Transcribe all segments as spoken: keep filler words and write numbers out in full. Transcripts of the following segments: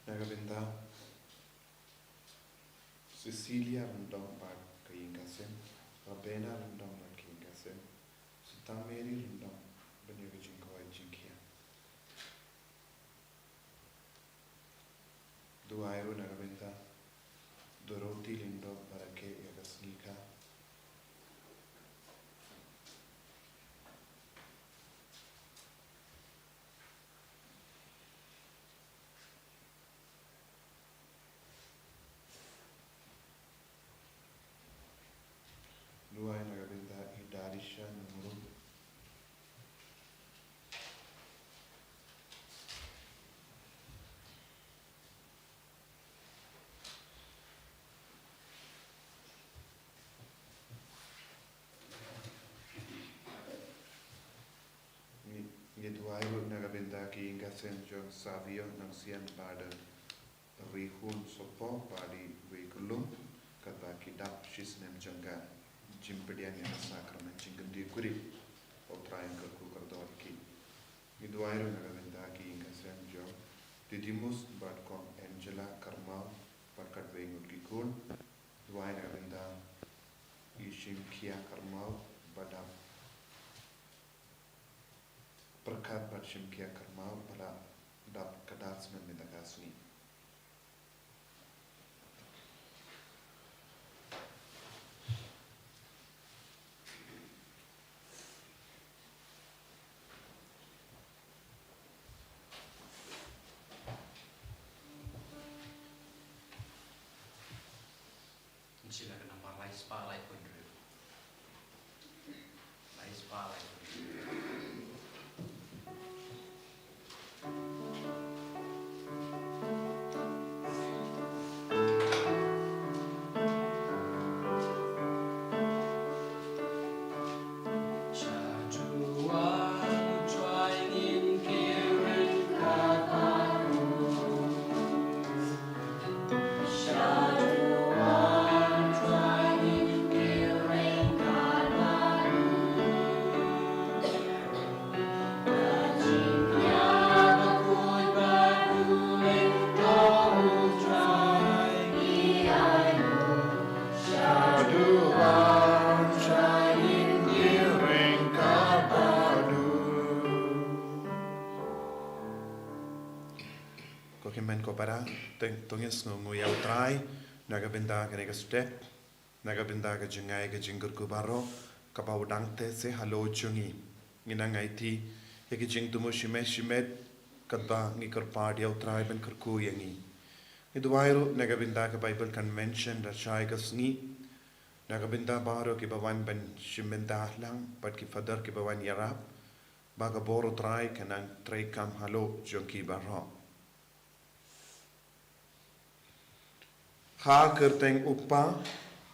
Na ka bynta Cecilia Lyngdoh bad ka ïing ka sem, Rabena Lyngdoh bad ka ïing ka sem, Sista Mary Lyngdoh ban ïa ka jingkhawai jingkhia. Duwai ruh na ka bynta Dorothy Lyngdoh bad ka ïa ka sngi ka. Duwai na ka bynta i Darisha Nongrum. Ngi, ngi duwai ruh na ka bynta ki ïing ka sem jong Savio Nongsian bad Rihun Sopo bad iwei i khyllung, katba ki dap shi snem jong ka jingpdiang ïa ka sakramen jingkyndit kurim. U Trai un kyrkhu kyrdoh ïa ki. Ngi duwai ruh na ka bynta ki ïing ka sem jong Didymus bad Kong Angela Kyrmaw bad katwei ngut ki khun. Duwai na ka bynta i Shimkhia Kyrmaw ba dap pyrkhat bad Shimkhia Kyrmaw ba la dap khyndai snem mynta ka sngi. Ngi shim na ka nambar lai spah lai phew hynriew. Lai spah lai phew hynriew. Ko hynmen ko para, to ngin sngewnguh ïa U Trai na ka bynta kane ka step, na ka bynta ka jingai ka jingkyrkhu baroh kaba u dang teh seh halor jong ngi. Ngin nang aiti ïa ki jingthmu shimet shimet katba ngi kyrpad ïa U Trai ban kyrkhu ïa ngi. Ngi duwai ruh na ka bynta ka Bible Convention lashai ka sngi, na ka bynta baroh kiba wan ban shim bynta lang bad ki Father kiba wan ïarap, ba ka bor U Trai kan nang treikam halor jong ki baroh. Ha ka kyrteng U Kpa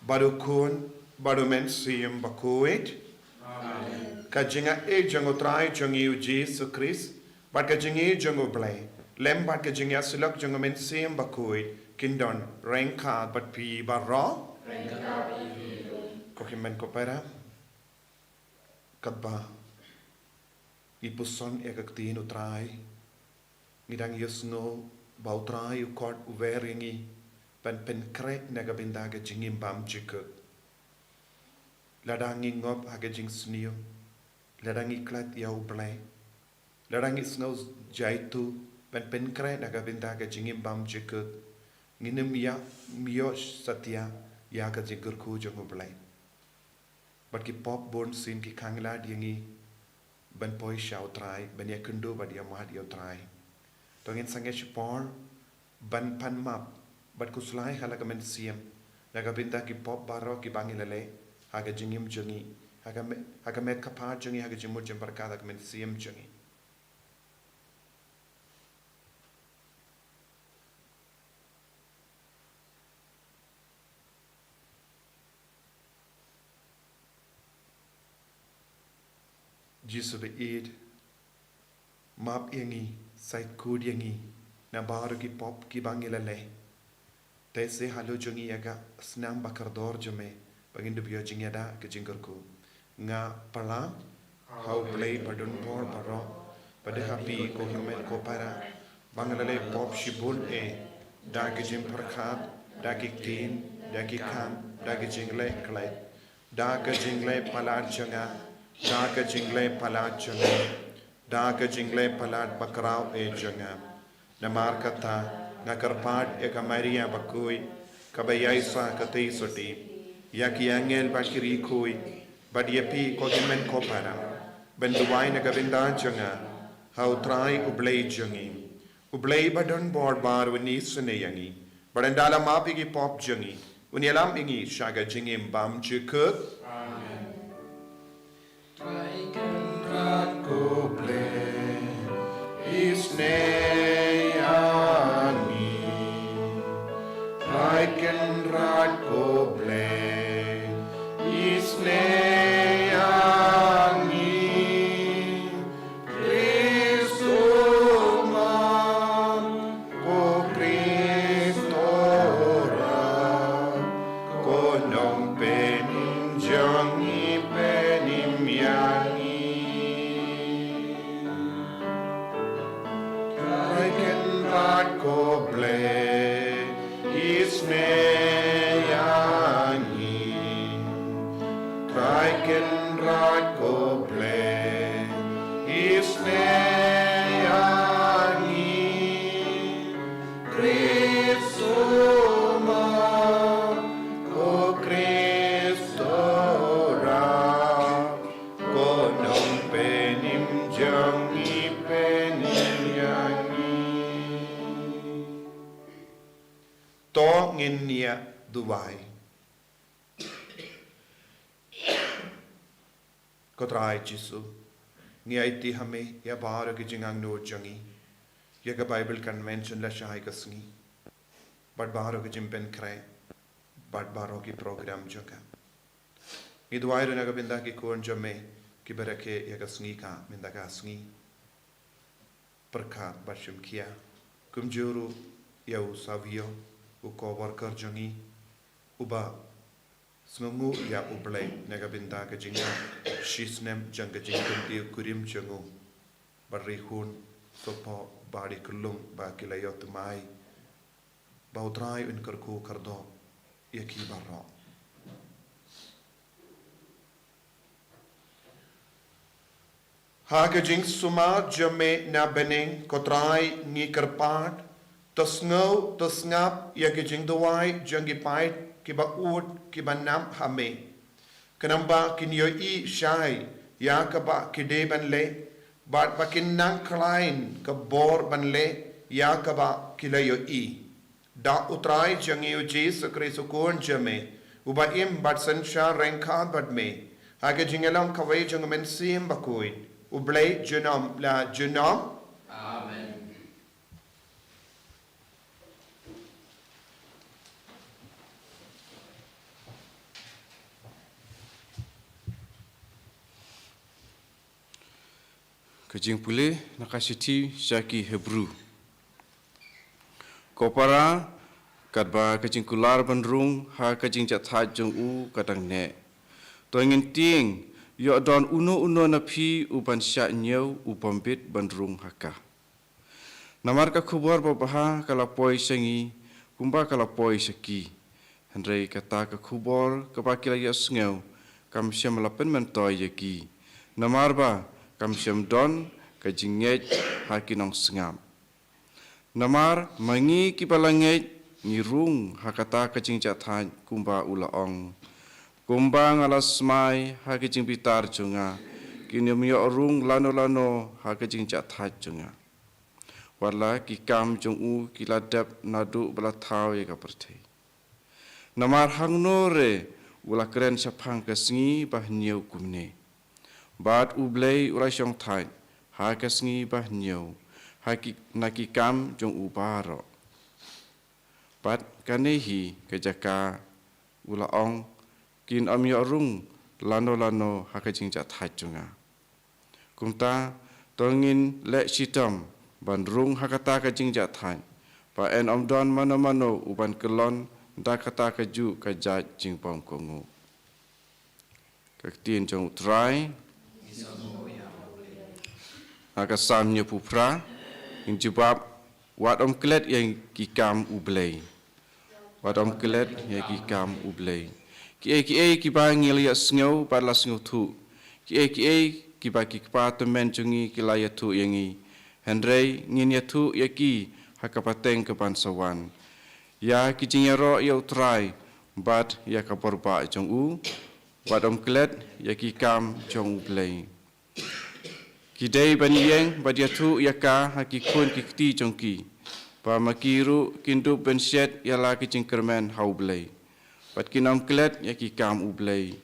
bad U Khun bad U Mynsiem Bakhuid. Amen. Ka jingaiei jong U Trai jong ngi U Jisu Khrist bad ka jingïeit jong U Blei lem bad ka jingïasyllok jong U Mynsiem Bakhuid kin don ryngkat bad phi baroh. Ryngkat bad phi. Ko hynmen ko para, katba ngi puson ïa ka ktien U Trai, ngi dang ïohsngew ba U Trai u khot u wer ïa ngi ban pynkhreh na ka bynta ka jingim bymjukut. Lada ngi ngop ha ka jingsniew, lada ngi klet ïa U Blei, lada ngi sngew jaituh ban pynkhreh na ka bynta ka jingim bymjukut, ngin ym ïa, ym ïoh satia ïa ka jingkyrkhu jong U Blei. Bad ki pop bun sien ki khang lad ïa ngi ban poi sha U Trai, ban ïakynduh bad ïamad ïa U Trai. To ngin sangeh shipor ban pan map bad khuslai ha la ka mynsiem na ka bynta ki pop baroh kiba ngi la leh ha ka jingim jong ngi, ha ka me-, ha ka met ka phad jong ngi, ha ka jingmut jingpyrkhat, ha ka mynsiem jong ngi. Jisu ba ïeit, map ïa ngi, sait khuid ïa ngi na baroh ki pop kiba ngi la leh. Teh seh halor jong ngi ïa ka snam ba kordor jong me, ba ngin dup ïoh jingïada ka jingkyrkhu. Nga pala ha U Blei badonbor baroh, bad ha phi ko hynmen ko para, Ba nga la leh pop shibun eh, da ki jingpyrkhat, da ki ktien, da ki kam, da ki jingleh khlaiñ, da ka jingleh palat jong nga, da ka jingleh palat jong nga, da ka jingleh palat bakhraw eh jong nga. Namar kata, nga kyrpad ïa ka Maria bakhuid, kaba ïai sa ka theisotti, ïa ki angel bad ki riewkhuid, bad ïa phi ko hynmen ko para, ban duwai na ka bynta jong nga ha U Trai U Blei jong ngi. U Blei ba don bor baroh un isynei ïa ngi, bad un da la map ïa ki pop jong ngi, un ïalam ïa ngi sha ka jingim bymjukut. Amen. Trai Kynrad ko Blei, isynei ïa ngi. Trai Kynrad ko Blei, isynei ïa ngi. Khrist u Mem, ko Khrist u Rak, ko Nongpynim jong ngi, pynim ïa ngi. Trai Kynrad ko Blei, isynei ïa ngi. Trai Kynrad ko Blei, isynei ïa ngi. Khrist u Mem, ko Khrist u Rak, ko Nongpynim jong ngi, pynim ïa ngi. To ngin ïa duwai. Ko Trai Jisu, ngi aiti ha me ïa baroh ki jingangnud jong ngi. Ïa ka Bible Convention lashai ka sngi, bad baroh ki jingpynkhreh, bad baroh ki program jong ka. Ngi duwai ruh na ka bynta ki khun jong me kiba rakhe ïa ka sngi ka mynta ka sngi. Pyrkhat bad shim khia. Kumjuh ruh ïa u Savio, u co-worker jong ngi, uba sngewnguh ïa U Blei na ka bynta ka jingïashem snem jong ka jingkyntiew kurim jong u. Bad ri khun, sohphoh bad ri khyllung ba ki la ïoh thymmai, ba U Trai un kyrkhu kyrdoh ïa ki baroh. Ha ka jingsumar jong me na bneng, ko Trai, ngi kyrpad, to sngew, to sngap ïa ki jingduwai jong ki paid kiba ud kiba nang ha me. Khnang ba kin ïohi shai ïa kaba ki dei ban leh, bad ba kin nang khlaiñ ka bor ban leh ïa kaba ki la ïohi. Da U Trai jong ngi U Jisu Khrist U Khun jong me, uba im bad synshar ryngkat bad me, ha ka jingïalam kawei jong U Mynsiem Bakhuid, U Blei junom la junom. Amen. Ka jingpule na ka shithi sha ki Hebru. Ko para, katba ka jingkular ban rung ha ka jingjahthait jong u ka dang neh, to ngin tieng, ïoh don uno uno na phi u ban shah ñiew, u bym bit ban rung ha ka. Namar ka khubor babha ka la poi sha ngi, kumba ka la poi sha ki. Hynrei kata ka khubor kaba ki la ïohsngew, kam shym la pynmyntoi ïa ki. Namar ba kam shym don ka jingngeit ha ki nongsngap. Namar ma ngi kiba la ngeit, ngi rung ha kata ka jingjahthait kumba u la ong: Kumba nga la smai ha ka jingbitar jong nga, kin ym ïoh rung lano lano ha ka jingjahthait jong nga. Wat la ki kam jong u ki la dep naduh ba la thaw ïa ka pyrthei. Namar hangno re u la kren shaphang ka sngi ba hynñiew kumne? Bad U Blei u la shongthait ha ka sngi ba hynñiew, ha ki, na ki kam jong u baroh. Bad kane hi ka jaka u la ong, kin ym ïoh rung lano lano ha ka jingjahthait jong nga. Kumta, to ngin leh shitom ban rung ha kata ka jingjahthait, ba yn ym don mano mano u ban kyllon da kata kajuh ka jait jingbymkohnguh. Ka ktien jong U Trai. Ha ka Salm hynñiewphew phra, ngin jubab Wat ym klet ïa ki kam U Blei. Wat ym klet ïa ki kam U Blei. Kiei kiei kiba ngi la ïa sngew bad la sngewthuh, kiei kiei kiba ki kpa tymmen jong ngi ki la ïathuh ïa ngi, hynrei ngin ïathuh ïa ki ha ka pateng kaban sa wan, ïa ki jingïaroh ïa U Trai bad ïa ka bor bah jong u. Wat ym klet ïa ki kam jong U Blei. Ki dei ban ïeng bad ïathuh ïa ka ha ki khun ki kti jong ki, ba ma ki ruh kin dup ban shet ïa la ki jingkyrmen ha U Blei. Bad kin ym klet ïa ki kam U Blei,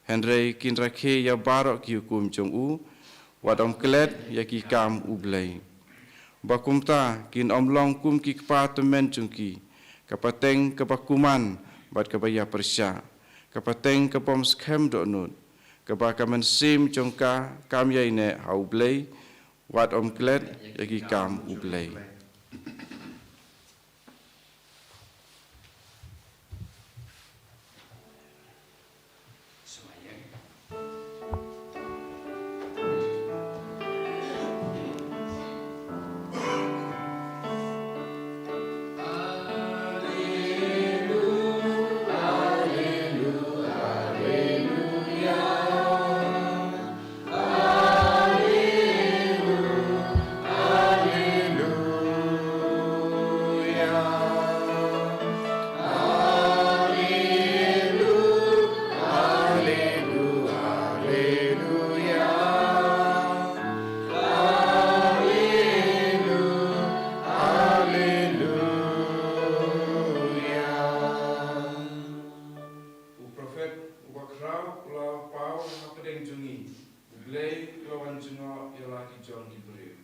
hynrei kin rakhe ïa baroh ki hukum jong u. Wat ym klet ïa ki kam U Blei. Ba kumta kin ym long kum ki kpa tymmen jong ki, ka pateng kaba kuman bad kaba ïapyrshah, ka pateng ka bym skhem dohnud, kaba ka mynsiem jong ka kam ïaineh ha U Blei. Wat ym klet ïa ki kam U Blei. U profet uba khraw u la paw hapdeng jong ngi. U Blei u la wan jngoh ïa la ki jong ki briew.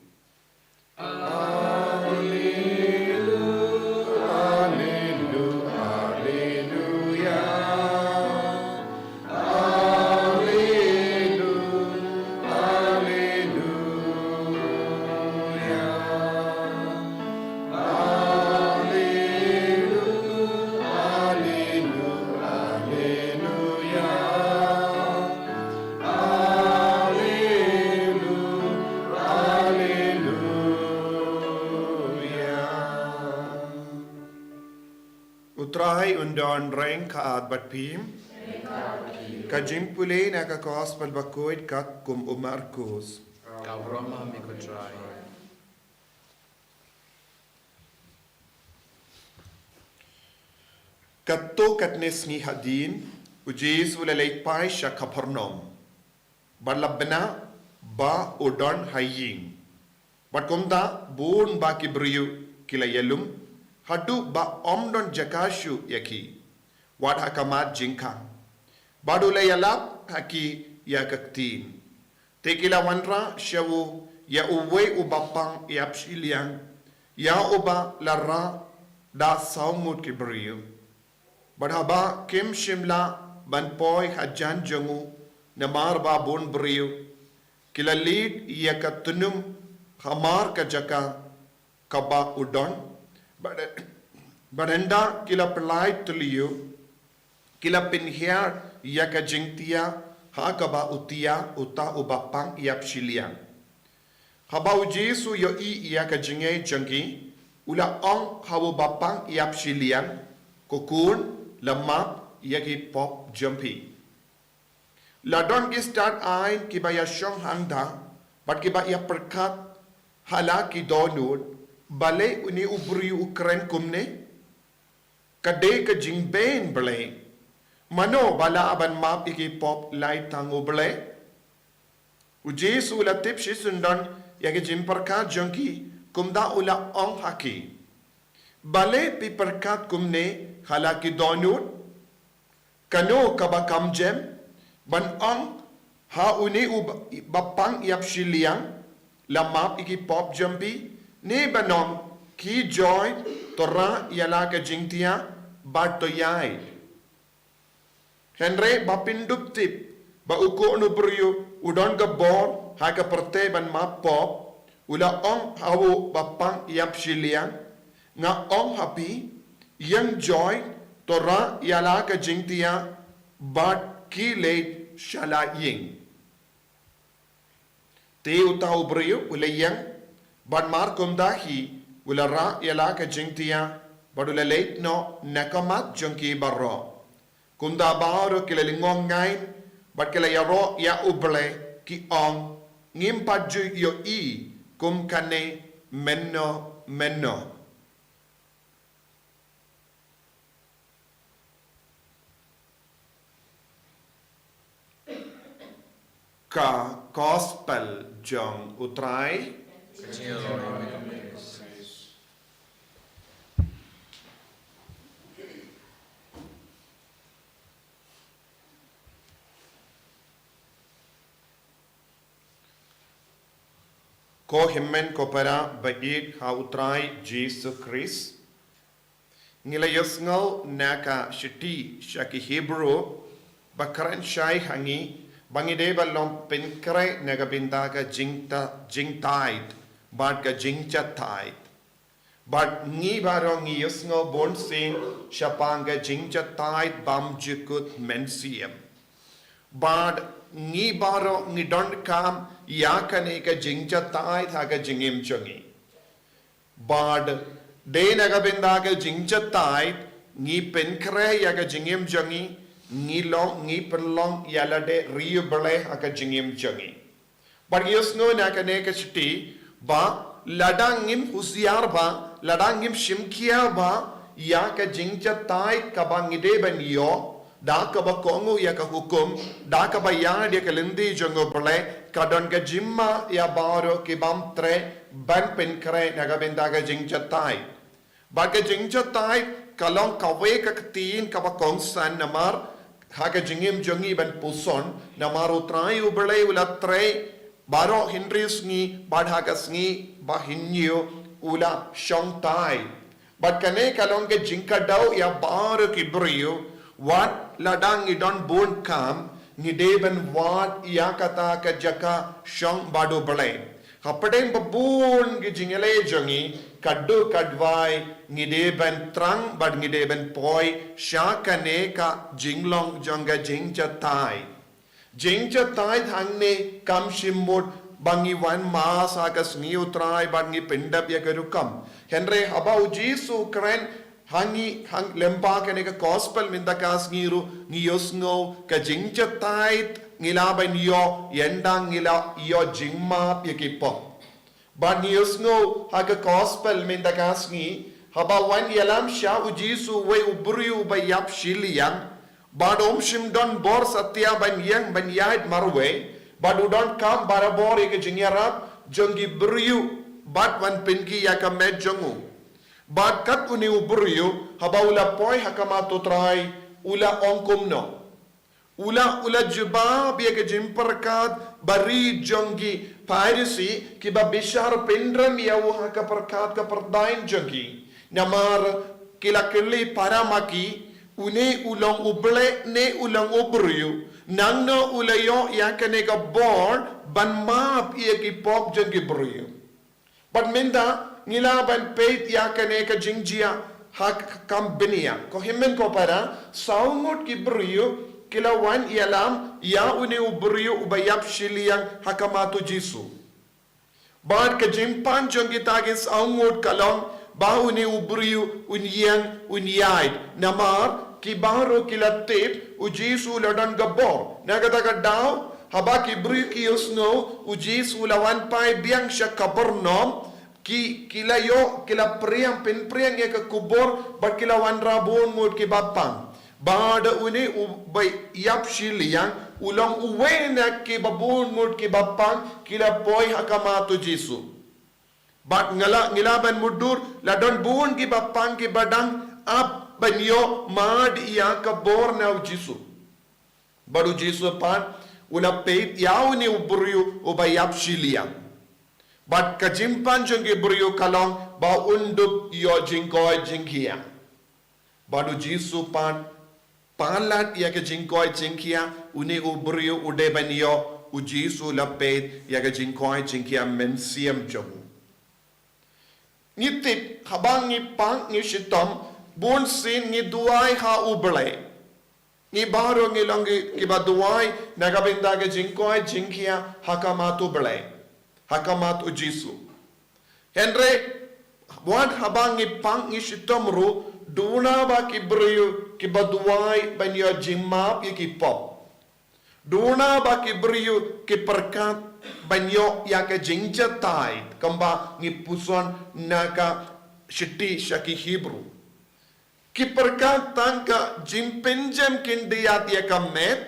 U Trai un don ryngkat bad phi. Ka jingpule na ka Gospel bakhuid katkum u Markus. Ka burom ha me ko Trai. Katto katne sngi hadien, u Jisu u la leit phai sha Kapharnaum. Bad la bna ba u don ha ïing. Bad kumta bun ba ki briew ki la ïalum, haduh ba ym don jaka shuh ïa ki, wat ha khmat jingkhang. Bad u la ïalap ha ki ïa ka ktien. Te ki la wanrah sha u ïa uwei u bapang ïapshiliang, ïa uba la rah da saw ngut ki briew. Bad haba kim shym lah ban poi hajan jong u namar ba bun briew, ki la leit ïa ka tnum hamar ka jaka kaba u don. Bad, bad ynda ki la pynlait thliew, ki la pynhiar ïa ka jingtia ha kaba u tia uta u bapang ïapshiliang. Haba u Jisu u ïohi ïa ka jingngeit jong ki, u la ong ha u bapang ïapshiliang, ko khun, la map ïa ki pop jong phi. La don ki stad aiñ kiba ïashong hangta bad kiba ïapyrkhat ha la ki dohnud, balei une u briew u kren kumne? Ka dei ka jingbeiñ Blei. Mano ba lah ban map ïa ki pop, lai tang U Blei? U Jisu u la tip shisyndon ïa ki jingpyrkhat jong ki, kumta u la ong ha ki, balei phi pyrkhat kumne ha la ki dohnud? Kano kaba kham jem, ban ong ha une u ba, bapang ïapshiliang, la map ïa ki pop jong phi, ne ban ong, khie joi, to rah ïa la ka jingtia bad to ïaid? Hynrei ba phin dup tip ba u Khun u briew u don ka bor ha ka pyrthei ban map pop, u la ong ha u bapang ïapshiliang, nga ong ha phi, ïeng joi, to rah ïa la ka jingtia bad khie leit sha la ïing. Te uta u briew u la ïeng, bad markumta hi U la rah ïa la ka jingtiah, bad u la leit noh na ka mat jong ki baroh. Kumta baroh ki la lyngngoh ngai, bad ki la ïaroh ïa U Blei, ki ong, ngim pat ju ïohi kum kane mynno mynno. Ka Gospel jong U Trai. Ko hynmen ko para ba ïeit ha U Trai Jisu Khrist. Ngi la ïohsngew na ka shithi sha ki Hebru, ba kren shai ha ngi, ba ngi dei ban long pynkhreh na ka bynta ka jingta-, jingthaid, bad ka jingjathait. Bad ngi baroh ngi ïohsngew bunsien shaphang ka jingjathait bymjukut mynsiem. Bad ngi baroh ngi donkam ïa kane ka jingjathait ha ka jingim jong ngi. Bad dei na ka bynta ka jingjathait, ngi pynkhreh ïa ka jingim jong ngi, ngi long, ngi pynlong ïa lade ri U Blei ha ka jingim jong ngi. Bad ngi ïohsngew na kane ka shithi, ba lada ngim husiar bha, lada ngim shimkhia bha ïa ka jingjathait kaba ngi dei ban ïoh, da kaba kohnguh ïa ka hukum, da kaba ïaid ïa ka lynti jong U Blei, ka don ka jingma ïa baroh ki bym treh ban pynkhreh na ka bynta ka jingjathait. Bad ka jingjathait ka long kawei ka ktien kaba kongsan namar ha ka jingim jong ngi ban puson, namar U Trai U Blei u la trei baroh hynriew sngi, bad ha ka sngi ba hynñiew u la shong thait. Bad kane ka long ka jingkdew ïa baroh ki briew, wat lada ngi don bun kam, ngi dei ban wad ïa kata ka jaka shong bad U Blei. Hapdeng ba bun ki jingïaleh jong ngi, ka duk ka dwai, ngi dei ban thrang bad ngi dei ban poi sha kane ka jinglong jong ka jingjathait. Jingjathait hangne kam shym mut ba ngi wan mass ha ka sngi U Trai bad ngi pyndep ïa ka rukom. Hynrei haba U Jisu u kren ha ngi, ha ngi lyngba kane ka Gospel mynta ka sngi ruh, ngi ïohsngew ka jingjathait ngi lah ban ïoh ynda ngi la ïoh jingmap ïa ki pop. Bad ngi ïohsngew ha ka Gospel mynta ka sngi, haba wan ïalam sha U Jisu uwei u briew uba ïap shiliang, bad um shym don bor satia ban ïeng ban ïaid marwei, bad u donkam barabor ïa ka jingïarap jong ki briew, bad wan pynkhie ïa ka met jong u. Bad kat une u briew, haba u la poi ha khmat U Trai, u la ong kumno? U la, u la jubab ïa ka jingpyrkhat ba ri jong ki Pharisi, kiba bishar pynrem ïa u ha ka pyrkhat ka pyrthei jong ki. Namar ki la kylli para ma ki, une u long U Blei ne u long u briew, nangno u la ïoh ïa kane ka bor ban map ïa ki pop jong ki briew. Bad mynta ngi lah ban peit ïa kane ka jingjia ha ka kam bniah. Ko hynmen ko para, saw ngut ki briew ki la wan ïalam ïa une u briew uba ïap shiliang ha khmat U Jisu. Bad ka jingpan jong kita ki saw ngut ka long ba une u briew un ïeng un ïaid. Namar ki baroh ki la tip U Jisu u la don ka bor. Na kata ka daw, haba ki briew ki ïohsngew U Jisu u la wan phai biang sha Kapernaum, ki, ki la ïoh, ki la phriang, pynphriang ïa ka khubor, bad ki la wanrah bun ngut kiba pang. Bad une uba ïap shiliang u long uwei na kiba bun ngut kiba pang, ki la poi ha khmat U Jisu. Bad ngi lah, ngi lah ban mutdur, la don bun kiba pang kiba dang ap ban ïoh mad ïa ka bor na U Jisu. Bad U Jisu pat u la peit ïa une u briew uba ïap shiliang. Bad ka jingpan jong ki briew ka long ba un dup ïoh jingkoit jingkhiah. Bad U Jisu pat palat ïa ka jingkoit jingkhiah une u briew u dei ban ïoh, U Jisu u la peit ïa ka jingkoit jingkhiah mynsiem jong u. Ngi tip, haba ngi pang, ngi shitom, bun sien ngi duwai ha U Blei. Ngi baroh ngi long ki, kiba duwai na ka bynta ka jingkoit jingkhiah ha khmat U Blei, ha khmat U Jisu. Hynrei Wat haba ngi pang ngi shitom ruh, duna ba ki briew kiba duwai ban ïoh jingmap ïa ki pop. Duna ba ki briew ki pyrkhat ban ïoh ïa ka jingjatai, kumba ngi puson na ka shithi sha ki Hebru. Ki pyrkhat tang ka jingpynjem khyndiat ïa ka met,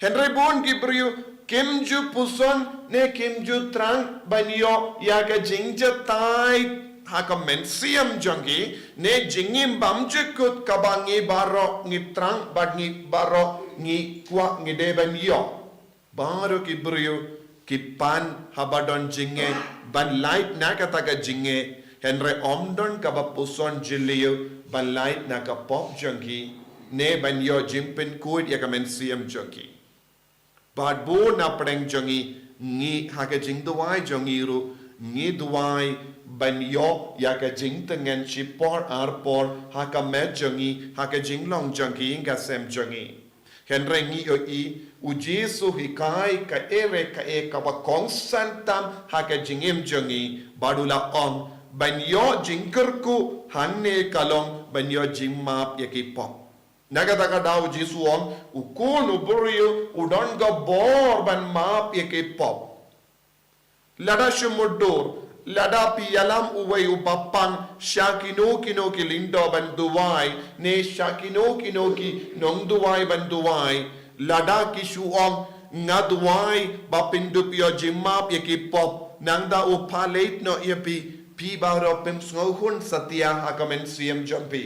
hynrei bun ki briew kim ju puson ne kim ju thrang ban ïoh ïa ka jingjatai ha ka mynsiem jong ki, ne jingim bymjukut kaba ngi baroh ngi thrang bad ngi baroh ngi kwah ngi dei ban ïoh. Baroh ki briew ki pan haba don jingeh ban lait na kata ka jingeh, hynrei ym don kaba puson jylliew ban lait na ka pop jong ki, ne ban ïoh jingpynkhuid ïa ka mynsiem jong ki. Bad bun na pdeng jong ngi, ngi ha ka jingduwai jong ngi ruh, ngi duwai ban ïoh ïa ka jingtngen shipor arpor ha ka met jong ngi, ha ka jinglong jong ngi, ïa ka sem jong ngi. Hynrei ngi ïohi, u Jisu hikai kaei re kaei kaba kongsan tam ha ka jingim jong ngi, bad u la ong, ban ïoh jingkyrkhu hangne ka long ban ïoh jingmap ïa ki pop. Na kata ka daw u Jisu u ong, u khun u briew u don ka bor ban map ïa ki pop. Lada shu mutdur, lada phi ïalam uwei u bapang sha kino kino ki lyngdoh ban duwai, ne sha kino kino ki nongduwai ban duwai, lada ki shu ong, nga duwai ba phin dup ïoh jingmap ïa ki pop, nangta u pha leit noh ïa phi, phi baroh phim sngew hun satia ha ka mynsiem jong phi.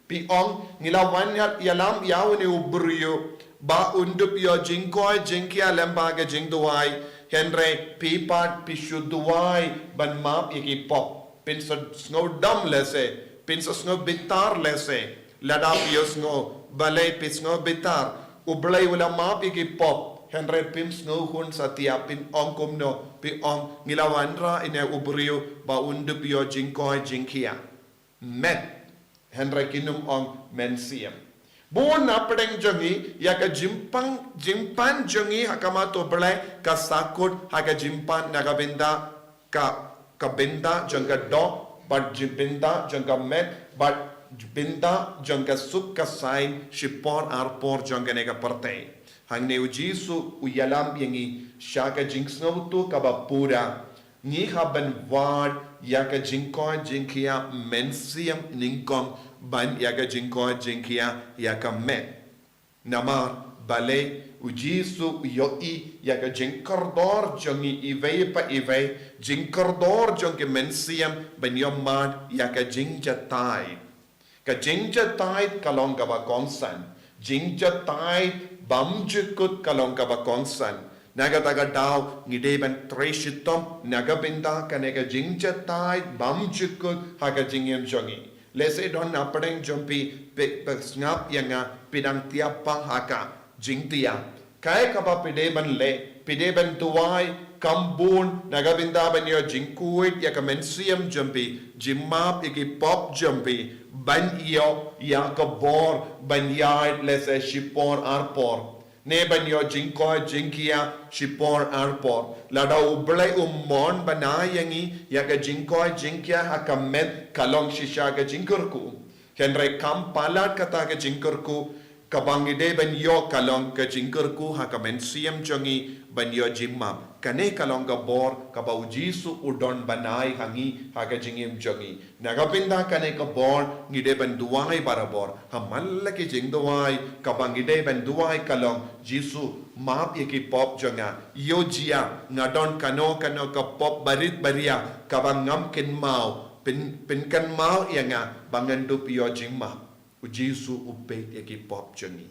Phi ong, ngi la wan ïa, ïalam ïa une u briew ba un dup ïoh jingkoit jingkhiah lyngba ka jingduwai, hynrei phi pat phi shu duwai ban map ïa ki pop. Phin sa sngew dom lehse, phin sa sngew bitar lehse. Lada phi ïohsngew, balei phi sngew bitar? U Blei u la map ïa ki pop, hynrei phim sngew hun satia, phin ong kumno? Phi ong, ngi la wanrah ïa une u briew ba un dup ïoh jingkoit jingkhiah. Met, hynrei kin ym ong mynsiem. Bun na pdeng jong ngi, ïa ka jingpang, jingpan jong ngi ha khmat u Blei ka sahkut ha ka jingpan na ka bynta, ka, ka bynta jong ka doh, bad jing bynta jong ka met, bad bynta jong ka suk ka saiñ shipor arpor jong kane ka pyrthei. Hangne u Jisu u ïalam ïa ngi sha ka jingsngewthuh kaba pura. Ngi hap ban wad ïa ka jingkoit jingkhiah mynsiem nyngkong ban ïa ka jingkoit jingkhiah ïa ka met. Namar balei? U Jisu u ïohi ïa ka jingkordor jong ngi iwei pa iwei, jingkordor jong ki mynsiem ban ïoh mad ïa ka jingjatai. Ka jingjatai ka long kaba kongsan. Jingjatai bymjukut ka long kaba kongsan. Na kata ka daw ngi dei ban trei shitom na ka bynta kane ka jingjatai bymjukut ha ka jingim jong ngi. Lehse don na pdeng jong phi, phi, phi sngap ïa nga, phi dang thiah pang ha ka jingthiah. Kaei kaba phi dei ban leh, phi dei ban duwai kham bun na ka bynta ban ïoh jingkhuid ïa ka mynsiem jong phi, jingmap ïa ki pop jong phi, ban ïoh ïa ka bor ban ïaid lehse shipor arpor, ne ban ïoh jingkoit jingkhiah shipor arpor. Lada u Blei um mon ban ai ïa ngi ïa ka jingkoit jingkhiah ha ka met, ka long shisha ka jingkyrkhu. Hynrei kham palat kata ka jingkyrkhu, kaba ngi dei ban ïoh ka long ka jingkyrkhu ha ka mynsiem jong ngi ban ïoh jingmap. Kane ka long ka bor kaba u Jisu u don ban ai ha ngi ha ka jingim jong ngi. Na ka bynta kane ka bor ngi dei ban duwai barabor. Ha man la ki jingduwai, kaba ngi dei ban duwai ka long, Jisu, map ïa ki pop jong nga. Ïoh jia nga don kano kano ka pop barit baria kaba ngam kynmaw, pyn, pynkynmaw ïa nga ba ngan dup ïoh jingmap. U Jisu u peit ïa ki pop jong ngi.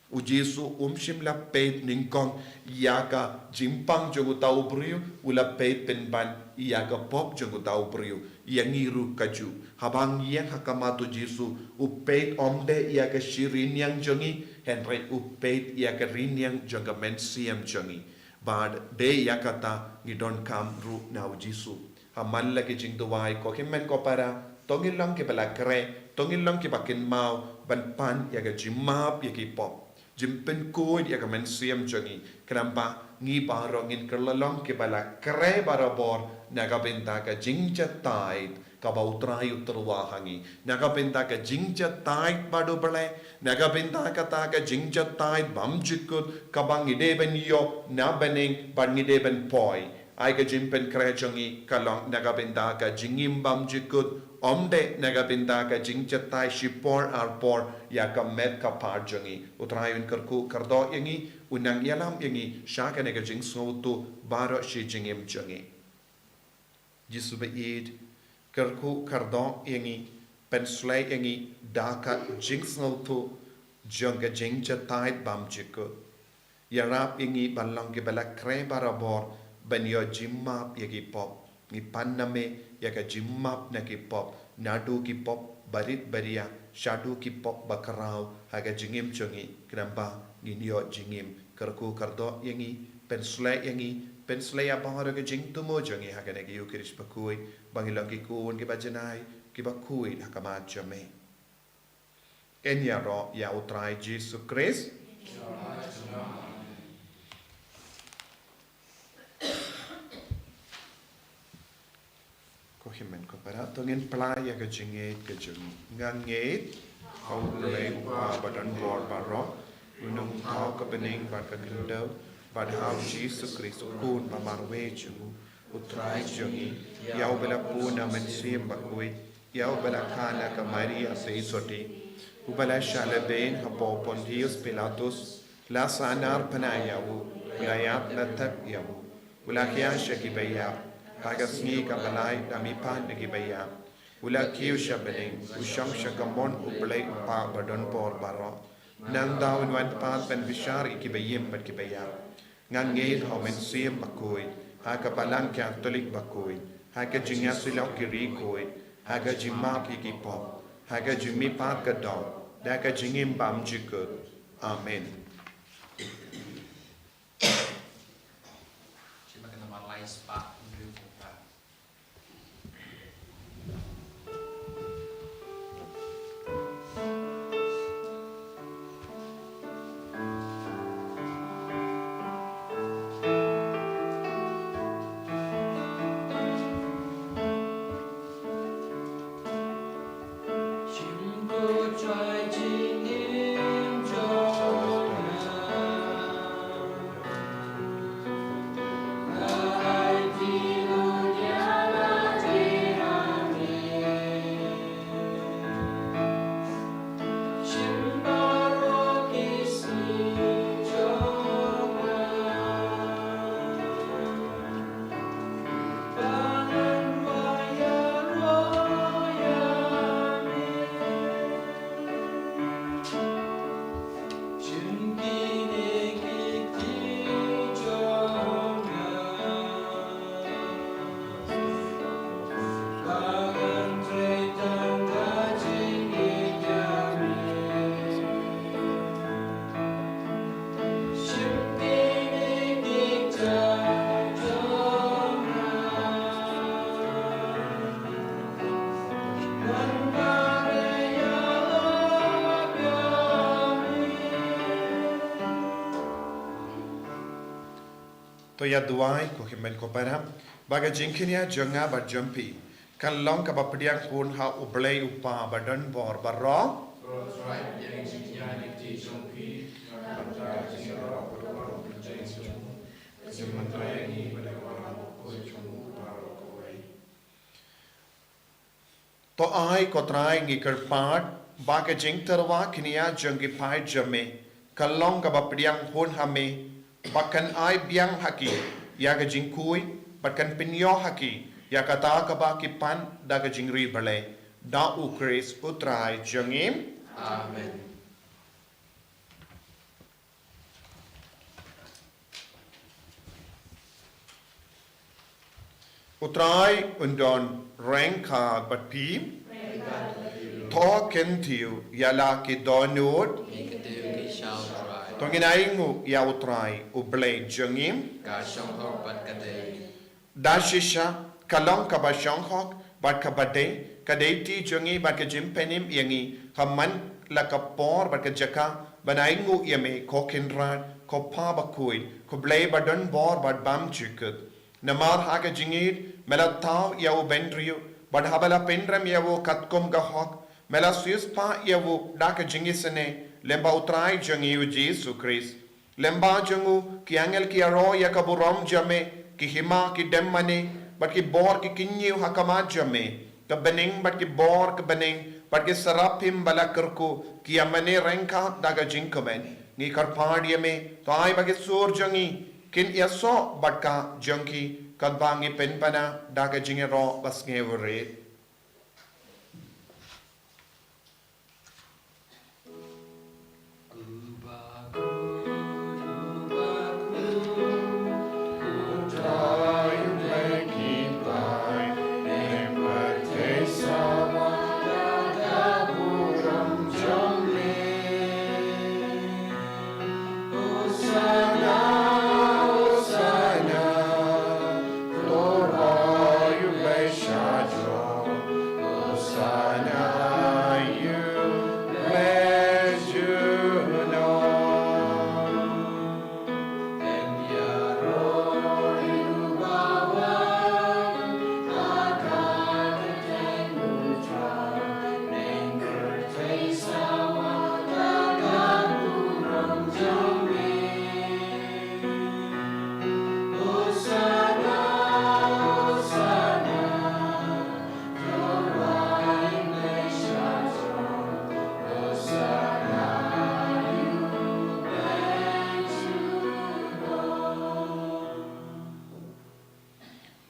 U Jisu um shym la peit nyngkong ïa ka jingpang jong uta u briew, u la peit pynban ïa ka pop jong uta u briew. Ïa ngi ruh kajuh. Haba ngi ïeng ha khmat u Jisu, u peit ym dei ïa ka shi rynïeng jong ngi, hynrei u peit ïa ka rynïeng jong ka mynsiem jong ngi. Bad dei ïa kata ngi donkam ruh na u Jisu. Ha man la ki jingduwai, ko hynmen ko para, to ngin long kiba la khreh, to ngin long kiba kynmaw ban pan ïa ka jingmap ïa ki pop, jingpynkhuid ïa ka mynsiem jong ngi. Khnang ba Ngi baroh ngin kylla long kiba la kre barabor na ka bynta ka jingjatai kaba U Trai u tyrwa ha ngi. Na ka bynta ka jingjatai bad U Blei, na ka bynta kata ka jingjatai bymjukut kaba ngi dei ban ïoh na bneng bad ngi dei ban poi. Ai ka jingpynkhreh jong ngi ka long na ka bynta ka jingim bymjukut, ym dei na ka bynta ka jingjatai shipor arpor ïa ka met ka phad jong ngi. U Trai un kyrkhu kyrdoh ïa ngi, un nang ïalam ïa ngi sha kane ka jingsngewthuh baroh shi jingim jong ngi. Jisu ba ïeit, kyrkhu kyrdoh ïa ngi, pynshlei ïa ngi da ka jingsngewthuh jong ka jingjatai bymjukut. Ïarap ïa ngi ban long kiba la kre barabor ban ïoh jingmap ïa ki pop. Ngi pan na me ïa ka jingmap na ki pop, naduh ki pop barit baria shaduh ki pop bakhraw ha ka jingim jong ngi, khnang ba ngin ïoh jingim. Kyrkhu kyrdoh ïa ngi, pynshlei ïa ngi, pynshlei ïa baroh ka jingthmu jong ngi ha kane ka Ïukharist bakhuid, ba ngin long ki khun kiba janai, kiba khuid ha khmat jong me. Yn ïaroh ïa U Trai Jisu Khrist. Ko hynmen ko para, to ngin plie ïa ka jingngeit ka jong ngi. Nga ngeit ha U Blei U Kpa badonbor baroh, U nongthaw ka bneng bad ka khyndew, bad ha U Jisu Khrist U Khun ba marwei jong U, U Trai jong ngi, ïa uba la bun na Mynsiem Bakhuid, ïa uba la kha na ka Maria Theisotti, uba la shah lehbeiñ hapoh Pontius Pilatus, la sahnarphna ïa u, u la ïap la thep ïa u, u la khie sha ki baïap, ha ka sngi kaba lai da mihpat na ki baïap, u la kiew sha bneng, u shong sha ka mon U Blei U Kpa badonbor baroh. Nangta un wan pat ban bishar ïa ki baïm bad ki baïap. Nga ngeit ha U Mynsiem Bakhuid, ha ka Balang Katholik bakhuid, ha ka jingïasyllok ki riewkhuid, ha ka jingmap ïa ki pop, ha ka jingmihpat ka doh, da ka jingim bymjukut. Amen. To ïa duwai ko hynmen ko para, ba ka jingkñia jong nga bad jong phi kan long kaba pdiang hun ha U Blei U Kpa badonbor baroh. To ai ko Trai ngi kyrpad ba ka jingtyrwa kñia jong ki paid jong me kan long kaba pdiang hun ha me, ba kan ai biang ha ki ïa ka jingkhuid, bad kan pynïoh ha ki ïa kata kaba ki pan da ka jingriewblei. Da U Khrist U Trai jong ngi. Amen. U Trai un don ryngkat bad phi. To kyntiew ïa la ki dohnud. To ngin ainguh ïa U Trai U Blei jong ngi. Ka shong hok bad ka dei. Da shisha ka long kaba shong hok bad kaba dei, ka dei ti jong ngi bad ka jingpynim ïa ngi, ka man la ka por bad ka jaka ban ainguh ïa me ko Kynrad Ko Pa bakhuid, ko Blei badonbor bad bymjukut. Namar ha ka jingïeid me la thaw ïa u bynriew, bad haba la pynrem ïa u katkum ka hok, me la siewspah ïa u da ka jingisynei lyngba u Trai jong ngi u Jisu Khrist. Lyngba jong u ki angel ki ïaroh ïa ka burom jong me, ki hima ki dem mane, bad ki bor ki kynñiew ha khmat jong me. Ka bneng bad ki bor ka bneng bad ki seraphim ba la kyrkhu ki ïa mane ryngkat da ka jingkmen. Ngi kyrpad ïa me, to ai ba ki sur jong ngi kin ïasoh bad ka jong ki, katba ngi pynpaw da ka jingïaroh ba sngewrit.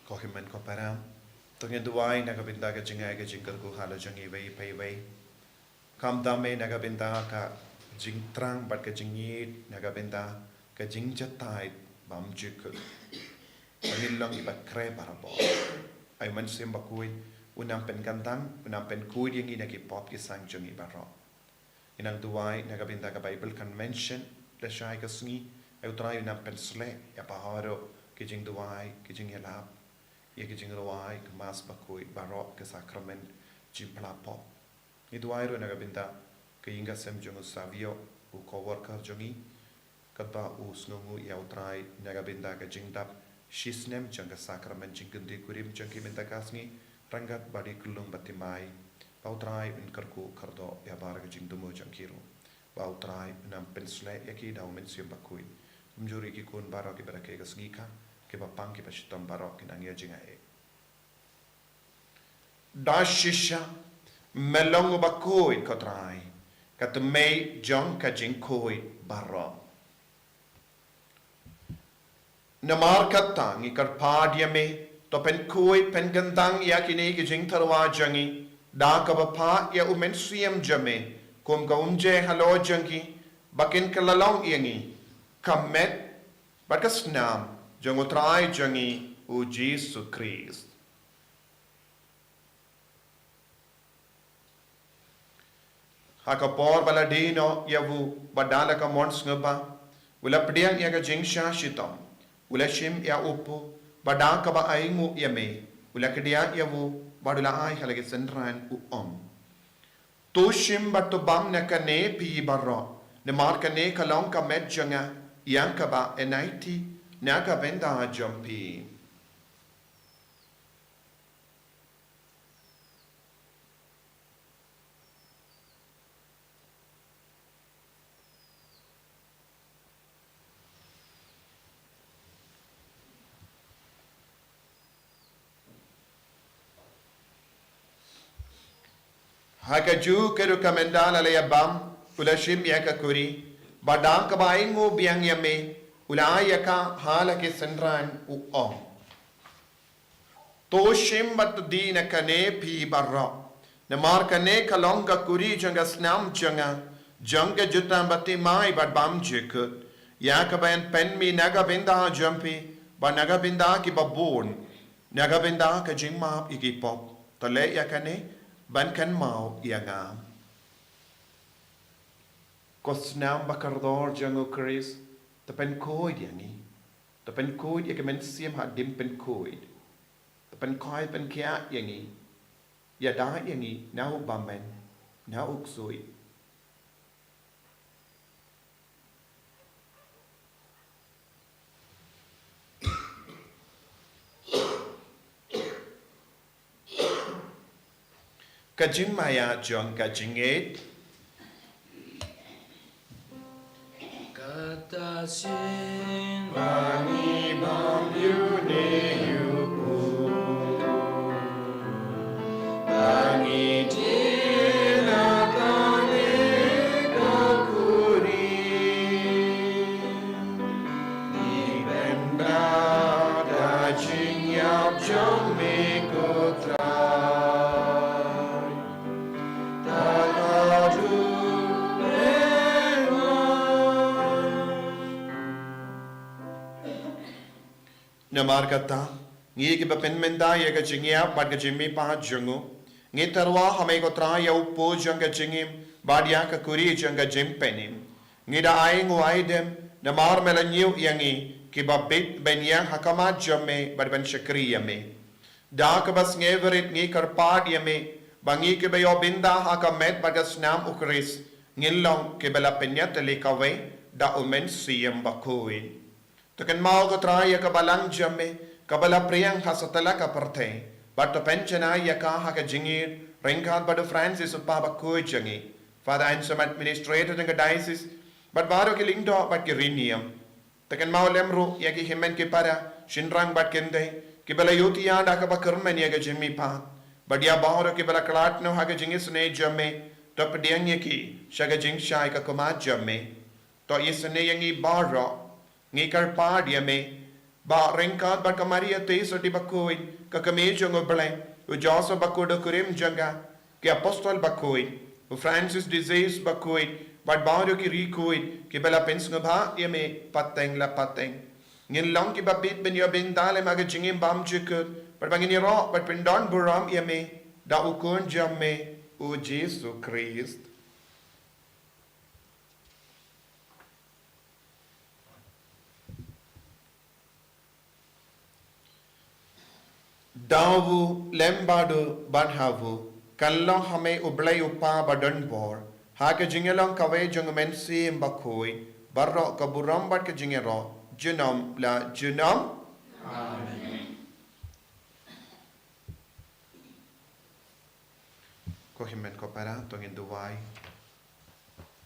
Ko hynmen ko para, to ngin duwai na ka bynta ka jingai ka jingkyrkhu halor jong iwei pa iwei. Khamtam eh na ka bynta ka jingthrang bad ka jingïeid, na ka bynta ka jingjahthait bymjukut. Ba ngin long kiba khreh barabor. Ai u Mynsiem Bakhuid un nang pynkyntang, un nang pynkhuid ïa ngi na ki pop ki sang jong ngi baroh. Ngi nang duwai na ka bynta ka Bible Convention lashai ka sngi, ai u Trai un nang pynsleh ïa baroh ki jingduwai, ki jingïalap ïa ki jingrwai ka Mass Bakhuid baroh, ka Sakramen jingphla pop. Ngi duwai ruh na ka bynta ka ïing ka sem jong u Savio, u co-worker jong ngi, katba u sngewnguh ïa u Trai na ka bynta ka jingdap shisnem jong ka Sakramen jingkynti kurim jong ki mynta ka sngi, ryngkat bad i khyllung baptismai, ba u Trai un kyrkhu kyrdoh ïa baroh ka jingthmu jong ki ruh. Ba u Trai un nang pynsleh ïa ki da u Mynsiem Bakhuid. Kumjuh ruh ïa ki khun baroh kiba rakhe ka sngi ka, kiba pang kiba shitom baroh kin nang ïa jingaiei. Da shisha me long uba khuid ko Trai, ka tmei jong ka jingkhuid baroh. Namar kata ngi kyrpad ïa me, to pynkhuid pynkyntang ïa kine ki jingtyrwa jong ngi da kaba phah ïa u Mynsiem jong me kum ka umjai halor jong ki, ba kin kylla long ïa ngi ka met bad ka snam jong u Trai jong ngi u Jisu Khrist. Ha ka por ba la die noh ïa u, bad da la ka mon sngewbha, u la pdiang ïa ka jingshah shitom, u la shim ïa u kpu, bad da kaba ainguh ïa me, u la kdiah ïa u, bad u la ai ha la ki synran, u ong: To shim bad to bam na kane phi baroh, namar kane ka long ka met jong nga, ïa kaba yn aiti na ka bynta jong phi. Ha kajuh ka rukom ynda la ïa bam, u la shim ïa ka kuri, bad da kaba ainguh biang ïa me, u la ai ïa ka ha la ki synran, u ong: To shim bad to die na kane phi baroh, namar kane ka long ka kuri jong ka snam jong nga, jong ka jutang baptismai bad bymjukut, ïa kaba yn pynmih na ka bynta jong phi bad na ka bynta kiba bun, na ka bynta ka jingmap ïa ki pop. To leh ïa kane ban kynmaw ïa nga. Ko snam ba kordor jong u Khrist, to pynkhuid ïa ngi. To pynkhuid ïa ka mynsiem hadien pynkhuid. To pynkhuid pynkhiah ïa ngi. Ïada ïa ngi na u bymman, na u ksuid. Ka jingmaïa jong ka jingngeit. Kata sien ba ngi bam ïa une u pud, ba ngi die na kane ka khuri. Ngi pynbna ka jingïap jong me ko Trai. Namar kata, ngi kiba pynmynta ïa ka jingïap bad ka jingmihpat jong u, ngi tyrwa ha me ko Trai ïa u pud jong ka jingim bad ïa ka khuri jong ka jingpynim. Ngi da ai nguaidem namar me la ñiew ïa ngi kiba bit ban ïeng ha khmat jong me bad ban shakri ïa me. Da kaba sngewrit ngi kyrpad ïa me ba ngi kiba ïoh bynta ha ka met bad ka snam u Khrist ngin long kiba la pynïatylli kawei da u Mynsiem Bakhuid. To kynmaw ko Trai ïa ka balang jong me kaba la pdiang ha satlak ka pyrthei, bad to pynjanai ïa ka ha ka jingïeit ryngkat bad u Francis u Kpa Bakhuid jong ngi, Father Anselm, Administrator jong ka Diocese, bad baroh ki lyngdoh bad ki riewniam. To kynmaw lem ruh ïa ki hynmen ki para, shynrang bad kynthei kiba la ïohthiah da kaba kyrmen ïa ka jingmihpat, bad ïa baroh kiba la khlad noh ha ka jingisynei jong me. To pdiang ïa ki sha ka jingshai ka khmat jong me. To isynei ïa ngi baroh. Ngi kyrpad ïa me ba ryngkat bad ka Maria Theisotti Bakhuid, ka Kmie jong u Blei, u Joseph Bakhuid u kurim jong ka, ki Apostol Bakhuid, u Francis de Sales Bakhuid, bad baroh ki riewkhuid kiba la pynsngewbha ïa me pateng la pateng, ngin long kiba bit ban ïoh bynta lem ha ka jingim bymjukut, bad ba ngin ïaroh bad pyndonburom ïa me da u Khun jong me, u Jisu Khrist. Da u lem bad u bad ha u, kan long ha me u Blei u Kpa badonbor, ha ka jingïalong kawei jong u Mynsiem Bakhuid, baroh ka burom bad ka jingïaroh junom la junom. Amen. Ko hynmen ko para, to ngin duwai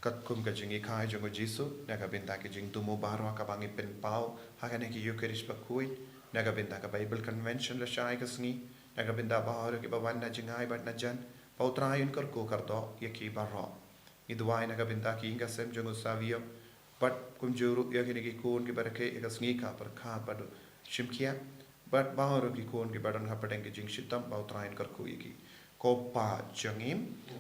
katkum ka jinghikai jong u Jisu na ka bynta ki jingthmu baroh kaba ngi pynpaw ha kane ka Eucharist bakhuid, na ka bynta ka Bible Convention lashai ka sngi, na ka bynta baroh kiba wan na jngai bad na jan, ba U Trai un kyrkhu kyrdoh ïa ki baroh. Ngi duwai na ka bynta ki ïing ki sem jong u Savio, bad kumjuh ruh ïa kine ki khun kiba rakhe ïa ka sngi ka pyrkhat bad u shimkhia, bad baroh ki khun kiba don hapdeng ki jingshitom, ba U Trai un kyrkhu ïa ki. Ko Pa jong ngi,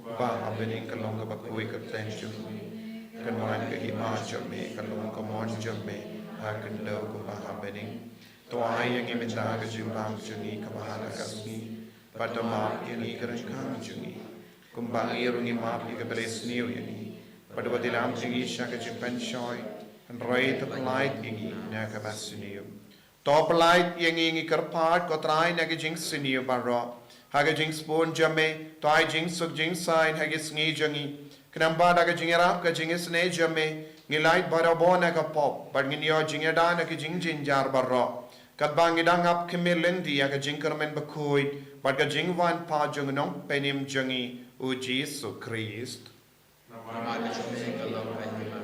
uba ha bneng, ka long kaba khuid ka kyrteng jong me, kan wan ka hima jong me, ka long ka mon jong me ha khyndew kumba ha bneng. To ai ïa ngi mynta ka jingbam jong ngi kaba ha ka sngi, bad to map ïa ngi ki ryngkang jong ngi, kumba ngi ruh ngi map ïa kiba la sniew ïa ngi, bad wat ïalam ïa ngi sha ka jingpynshoi, hynrei to pyllait ïa ngi na kaba sniew. To pyllait ïa ngi, ngi kyrpad ko Trai, na ka jingsniew baroh. Ha ka jingsbun jong me, to ai jingsuk jingsaiñ ha ki sngi jong ngi. Khnang ba da ka jingïarap ka jingisynei jong me, ngin lait barabor na ka pop, bad ngin ïoh jingïada na ki jingjynjar baroh, katba ngi dang ap khmih lynti ïa ka jingkyrmen bakhuid bad ka jingwan pat jong u Nongpynim jong ngi, u Jisu Khrist. Namar ka jong me ka long ka hima,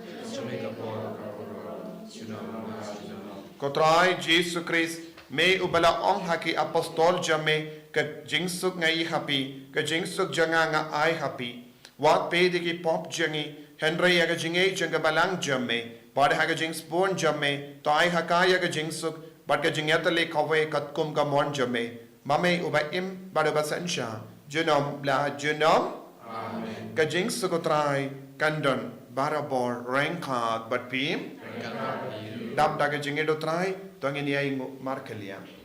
ka jong me ka bor ka burom, junom la junom. Ko Trai Jisu Khrist, me uba la ong ha ki apostol jong me, ka jingsuk nga ai ha phi, ka jingsuk jong nga nga ai ha phi. Wat peit ïa ki pop jong ngi, hynrei ïa ka jingngeit jong ka balang jong me, bad ha ka jingsbun jong me, to ai ha ka ïa ka jingsuk bad ka jingïatylli kawei katkum ka mon jong me, ma me uba im bad uba synshar junom la junom. Amen. Ka jingsuk U Trai kan don barabor ryngkat bad phi. Ryngkat bad phi. Dap da ka jingngeit U Trai, to ngin ïainguh markhylliang.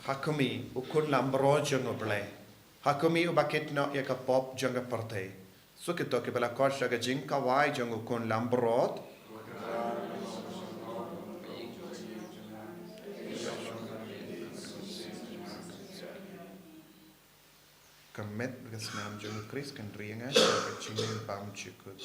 Ha khmih, u khun lambrot jong U Blei. Ha khmih, uba kit noh ïa ka pop jong ka pyrthei. Suk ito kiba la khot sha ka jingkawai jong u khun lambrot. Ka met bad ka snam jong U Khrist kan ri ïa nga sha ka jingbymjukut.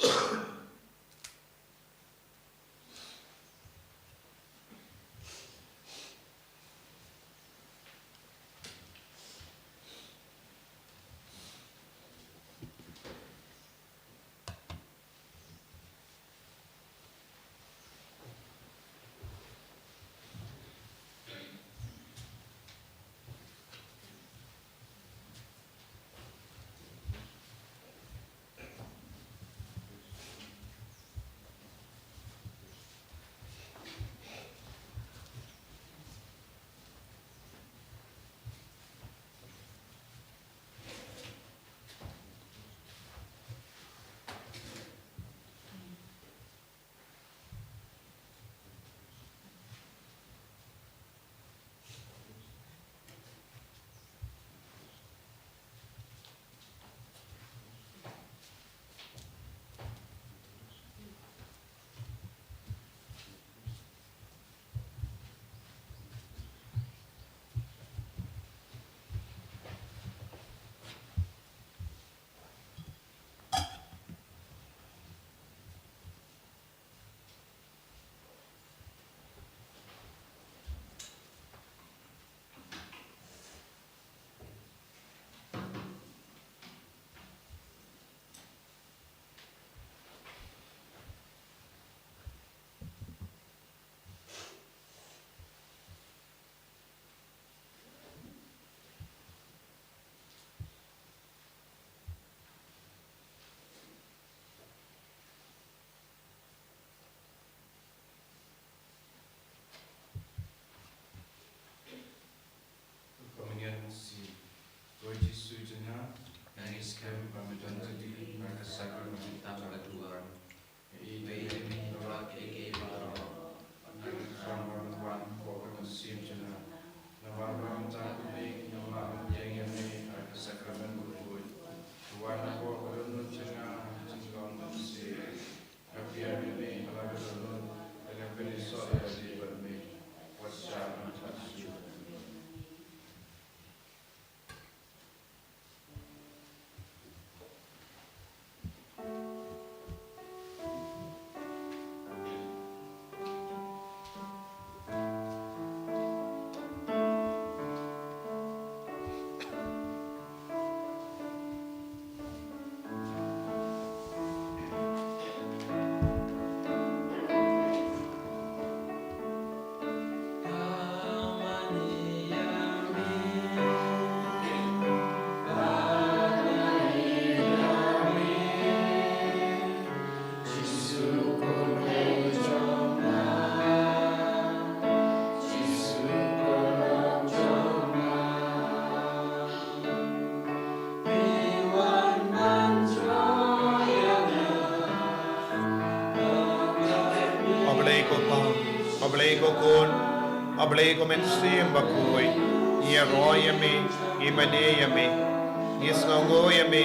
Ka mynmiet mynsiem. Ko Jisu jong nga, nga ngeit skhem ba me don tylli ha ka sakramen tam ka duwar. Ïa i dei ïa me ba la khie ïa ki baroh. Nga ngeit skhem ba men wan hapoh ka mynsiem jong nga. Nga wan ba mynta kumne nga lah ban pdiang ïa me ha ka sakramen bakhuid. Wan hapoh ka dohnud jong nga ha ka jinglong mynsiem. Nga pdiang ïa me ha la ka dohnud, da nga pynïasoh ïa lade bad me. Wat shah ban khah shuh. A Blei ko Pa, A Blei ko Khun, A Blei ko Mynsiem Bakhuid, ngi ïaroh ïa me, ngi mane ïa me, ngi sngewnguh ïa me,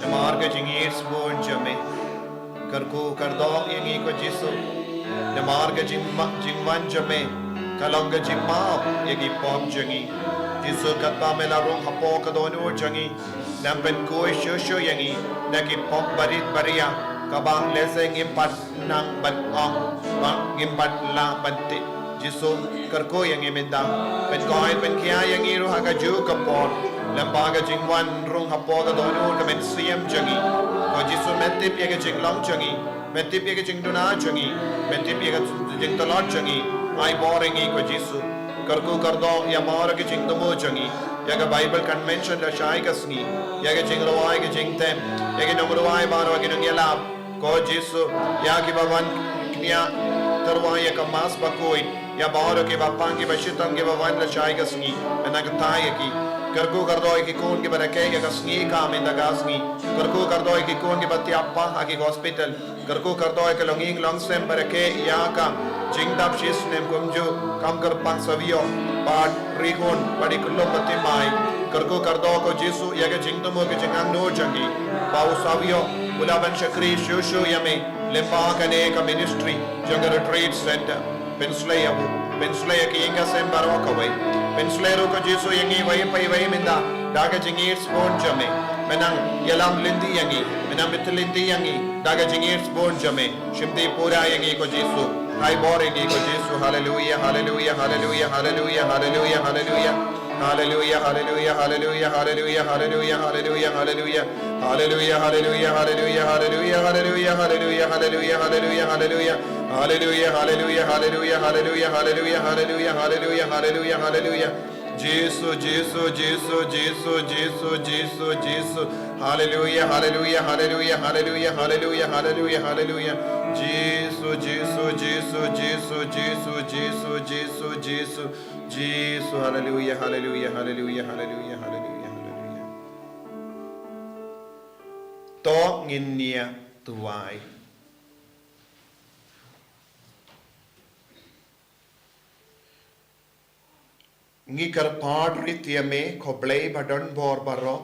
namar ka jingïeit sbun jong me. Kyrkhu kyrdoh ïa ngi ko Jisu. Namar ka jingma-, jingwan jong me ka long ka jingmap ïa ki pop jong ngi. Jisu, katba me la rung hapoh ka dohnud jong ngi, nang pynkhuid shuh shuh ïa ngi na ki pop barit baria kaba lehse ngim pat nang ban ong, ba ngim pat lah ban tip. Jisu, kyrkhu ïa ngi mynta. Pynkoit pynkhia ïa ngi ruh ha kajuh ka por. Lyngba ka jingwan rung hapoh ka dohnud ka mynsiem jong ngi. Ko Jisu, me tip ïa ka jinglong jong ngi. Me tip ïa ka jingduna jong ngi. Me tip ïa ka jingtlot jong ngi. Ai bor ïa ngi ko Jisu. Kyrkhu kyrdoh ïa baroh ki jingthmu jong ngi. Ïa ka Bible Convention lashai ka sngi. Ïa ka jingrwai ka jingtem. Ïa ki nongrwai baroh ki nongïalap. Ko Jisu, ïa kiba wan kñia tyrwa ïa ka Mass bakhuid, ïa baroh kiba pang kiba shitom kiba wan lashai ka sngi, men nang kyntait ïa ki. Kyrkhu kyrdoh ïa ki khun kiba rakhe ïa ka sngi ka mynta ka sngi. Kyrkhu kyrdoh ïa ki khun kiba thiah pah ha ki hospital. Kyrkhu kyrdoh ïa ka longïing longsem ba rakhe ïa ka jingdap shisnem kumjuh kam kyrpang sawiong. Bad rihun bad i kyllum ba thymmai. Kyrkhu kyrdoh ko Jisu ïa ka jingthmu ka jingangnud jong ngi. Ba u saw ïoh u la ban shakri shuh shuh ïa me lyngba kane ka ministry jong ka retreat center. Pynsleh ïa u, pynsleh ïa ki ïing ki sem baroh kawei. Pynsleh ruh ko Jisu ïa ngi iwei pa iwei mynta da ka jingïeit sbun jong me. Me nang ïalam lynti ïa ngi, me nang bit lynti ïa ngi da ka jingïeit sbun jong me. Shimti pura ïa ngi ko Jisu. Hai bor ïa ngi ko Jisu. Haleluya, haleluya, haleluya, haleluya, haleluya, haleluya. Haleluya, haleluya, haleluya, haleluya, haleluya, haleluya, haleluya, haleluya. Haleluya, haleluya, haleluya, haleluya, haleluya, haleluya, haleluya, haleluya, haleluya. Haleluya, haleluya, haleluya, haleluya, haleluya, haleluya, haleluya, haleluya, haleluya. Jisu, Jisu, Jisu, Jisu, Jisu, Jisu. Haleluya, haleluya, haleluya, haleluya, haleluya, haleluya, haleluya. Jisu, Jisu, Jisu, Jisu, Jisu, Jisu, Jisu, Jisu. Haleluya, haleluya, haleluya, haleluya, haleluya, haleluya. To ngin nia duwai. Ngi kyrpad rit ïa me ko Blei ba don bor baroh,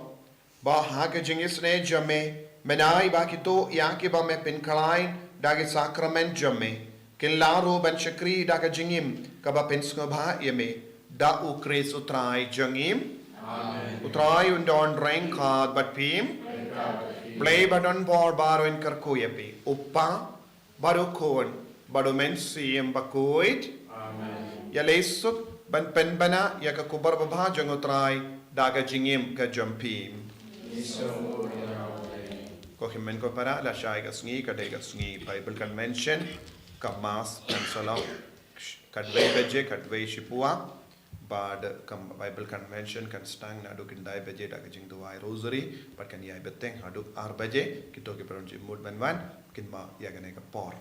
ba ha ka jingisynei jong me, men ai ba kito ïa kiba me pynkhlaiñ da ki sakramen jong me kin lah ruh ban shakri da ka jingim kaba pynsngewbha ïa me, da U Khrist U Trai jong ngi. Amen. U Trai un don ryngkat bad phi. Ryngkat bad phi. Blei ba don bor baroh un kyrkhu ïa phi. U Kpa, bad U Khun, bad U Mynsiem Bakhuid. Amen. Ïaleh suk ban pynbna ïa ka khubor babha jong U Trai da ka jingim ka jong phi. Ko hynmen ko para, lashai ka sngi ka dei ka sngi Bible Convention, ka Mass kan sa long khatwei baje, khatwei shiphew. Bad ka Bible Convention kan sdang naduh khyndai baje da ka jingduwai Rosary, bad kan ïai bteng haduh ar baje. Kito kiba don jingmut ban wan, kin mad ïa kane ka por.